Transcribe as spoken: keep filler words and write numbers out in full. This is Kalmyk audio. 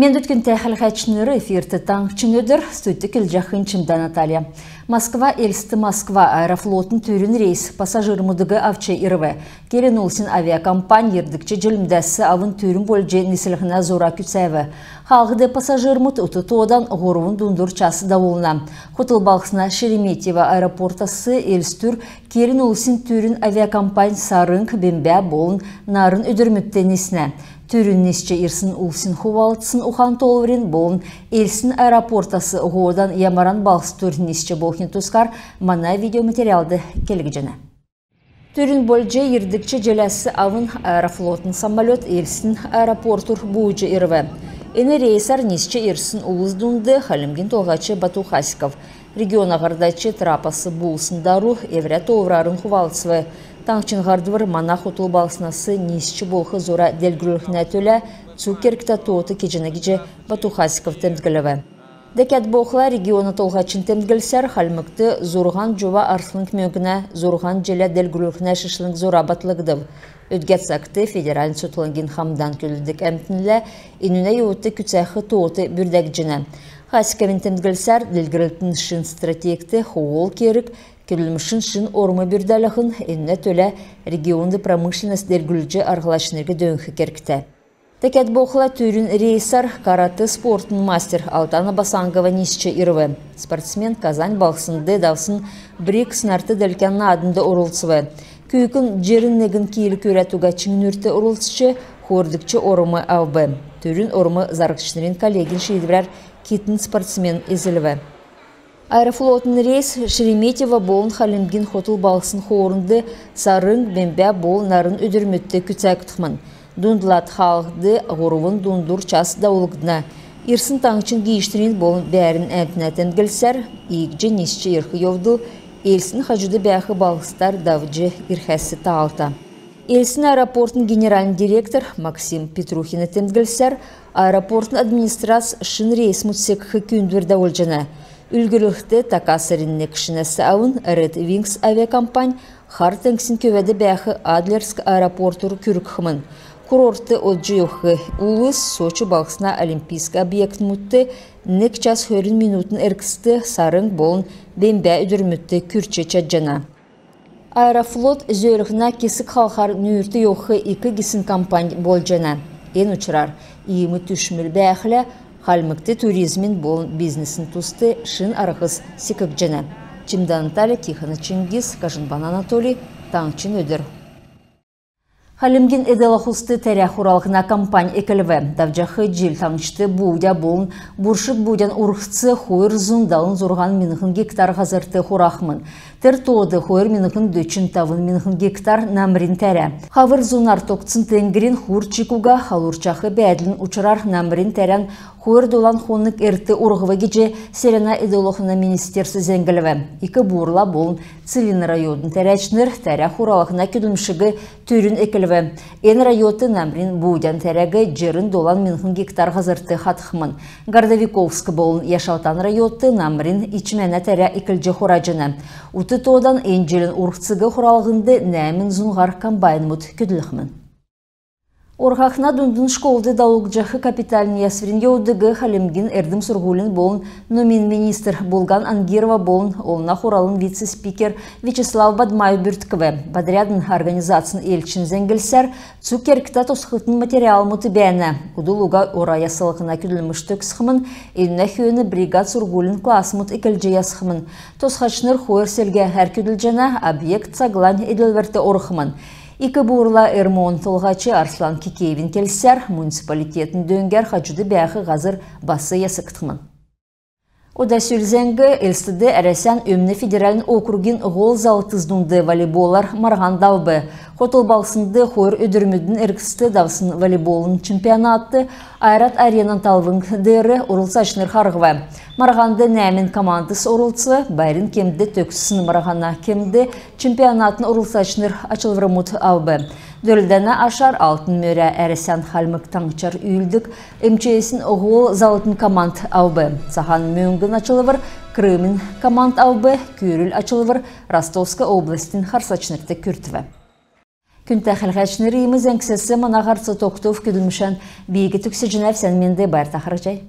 Мендвт, күндтә хәләһәчнр! Эфирт «Таңһчин өдр», студьд көдлҗәхнь Чимдә Наталья. Москва — Элст — Москва аэрофлотын түрүн рейс пассажирмудыг авч ирв. Келн улсин авиакомпань йирдгч җилмүдәс авн түрүн болҗ нислһнә зура күцәв. Хаалһд пассажирмуд ут тоодан һурвн дундур час давулна. Хотл балһсна Шереметьево аэропортас Элстүр келн улсин түрүн авиакомпань сарң, бембә болн нарн өдрмүдт ниснә. Түрүн нисҗ ирсн улсин хувалцсн ухан-тоолврин болн Элстин аэропортас һоодан ямаран балһсдур нисҗ болхин тускар мана видеоматериалд келгдҗәнә. Түрүн болҗ йирдгч җиләс авн Аэрофлотын самолёт Элстин аэропортур бууҗ ирв. Эн рейсәр нисҗ ирсн улс дунд Хальмгин Толһач Бату Хасиков, региона һардач, трапас буулсн дару эврә тоолврарн хувалцв. Таңһчин һардвр мана хотл балһснас нисҗ болх зура делгрүллһнә төлә цуг кергтә тоот кеҗәнә гиҗ Бату Хасиков темдглв. Дәкәд болхла, региона толһачин темдглсәр, Хальмгт зурһан җува арслң мөңгнә зурһан җилә делгрүллһнә шишлң зура батлгдв. Өдгә цагт федеральн цутхлңгин хамдан көдлдг әмтнлә энүнә йовудт күцәх тоот бүрдәгдҗәнә. Хасиковин темдглсәр, делгрлтин шин стратегьд һол керг көдлмшин шин орм бүрдәлһн, энүнә төлә регионд промышленность делгрүлҗ, арһлачнриг дөңнх кергтә. Дәкәд болхла, түрүн рейсәр каратэ спортын мастер Алтана Басангова нисҗ ирв. Спортсмен Казань балһснд давсн БРИКС нарт-делкән нааднд орлцв. Күүкн җирн негн кило күрәд уга чиңнүрт орлцҗ, хойрдгч орм авв. Түрүн орм зарһчнрин коллегин шиидврәр китд спортсмен эзлв. Аэрофлотын рейс Шереметьево болн Хальмгин хотл балһсн хоорнд сарң, бембә болн нарн өдрмүдт күцәгдхмн. Дундлад хаалһд һурвн дундур час давулгдна. Ирсн таңһчин гиичнрин болн бәәрн әмтнә темдглсәр, иигҗ нисҗ ирх йовдл Элстин хаҗуд бәәх балһсдар давҗ ирхәс таалта. Элстин аэропортын генеральн директор Максим Петрухина темдглсәр, аэропортын администрац шин рейсмүд секх күүндвр давулҗана. Үлгүрлхд, така сарин нег шинәс авн Red Wings авиакомпань Хар теңгсин көвәд бәәх Адлерск аэропортур күргхмн. Курортд одҗ йовх улс Сочи балһсна олимпийск объектмүдт нег час хөрн минутын эргцд сарң болн бембә өдрмүдт күрч чадҗана. Аэрофлот зөөлһнә кесг халхар нүүрт йовх ик гисн компань болҗана. Эн учрар иим түшмл бәәхлә, Хальмгт туризмин болн бизнесин туст шин арһс секгдҗәнә. Чимдә Наталья, Тихона Чингиз, Кажнбан Анатолий, «Таңһчин өдр». Хальмгин эдл-ахуст тәрә хуралһна кампань эклв. Давҗах җил таңһчд буудя болн буршг буудян урһц хойр зун далн зурһан миңһн гектар һазрт хурахмн. Тер тоод хойр миңһн дөчн тавн миңһн гектар намрин тәрә. Хавр зунар тогтсн теңгрин хур чик уга халурчах бәәдлин учрар намрин тәрән хойр долан хонг эрт урһв гиҗ селәнә эдл-ахун министерств зәңглв. Ик Буурла болн Целинн райодын тәрәчнр тәрә хуралһна көдлмшиг түрүн эклв. Эн райодт намрин буудян тәрәг җирн долан миңһн гектар һазрт хадхмн. Городовиковск болн Яшалтан райодт намрин ичмәнә тәрә эклҗ хураҗана. Ут тоодан эн җилин урһциг хуралһнд нәәмн зун һар комбайнмуд көдлхмн. Орһахна дундын школд давулгдҗах капитальн ясврин йовудыг Хальмгин эрдм-сурһулин болн номин министр Булган Ангирова болн Олна Хуралын вице-спикер Вячеслав Бадмаев бүрткв. Подрядн организацин элчин зәңглсәр, цуг кергтә тосхлтын материалмуд бәәнә. Удл уга ора яслһна көдлмш төгсхмн, энүнә хөөн бригад сурһулин классмуд эклҗ ясхмн. Тосхачнр хойр селгәһәр көдлҗәнә, объект цаглань эдлврт орхмн. Ик Буурла РМО-н толһач Арслан Кикеевин келсәр, муниципалитетин дөңгәр хаҗуд бәәх һазр бас ясгдхмн. Ода сүл зәңг. Элстд Әрәсән Өмн федеральн округин һол заллтс дунд волейболар марһан давв. Хотл балһснд хойр өдрмүдин эргцд давсн волейболын чемпионатд Айрат Аренан талвң деер орлцачнр харһв. Марһанд нәәмн командс орлцв. Байрин кемд төгссн марһана кемд чемпионатын орлцачнр ачлврмуд авв. Дөрлдәнә ашар алтн мөрә Әрәсән Хальмг Таңһчар үүлддг МЧС-ин һол заллтын команд авв. Цаһан мөңгн ачлвр Крымин команд авв. Күрл ачлвр Ростовск областин харсачнрт күртв. Күндтә хәләһәчнр, иим зәңгсәс мана һарц тогтв. Көдлмшән би төгсәҗәнәв. Сән менд, байрта харһий.